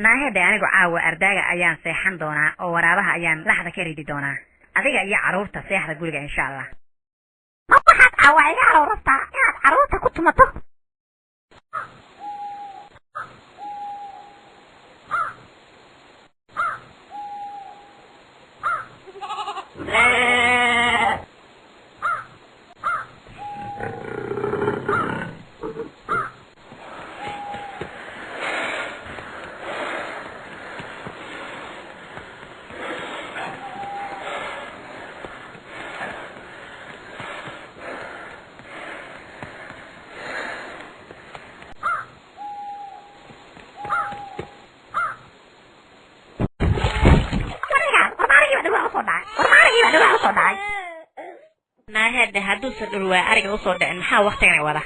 Naahedhe, anigu caawa ardaaga ayaan seexan doonaa oo waraabaha ayaan laxda ka ridi doonaa. Adiga iyo carruurta seexda guriga, insha Allah. Ma waxaad caawa ciyaalow rabtaa inaad carruurta ku tumato? Naahedhe, hadduusan dhurwaa ariga usoo dhicin, maxaa waktigan wada?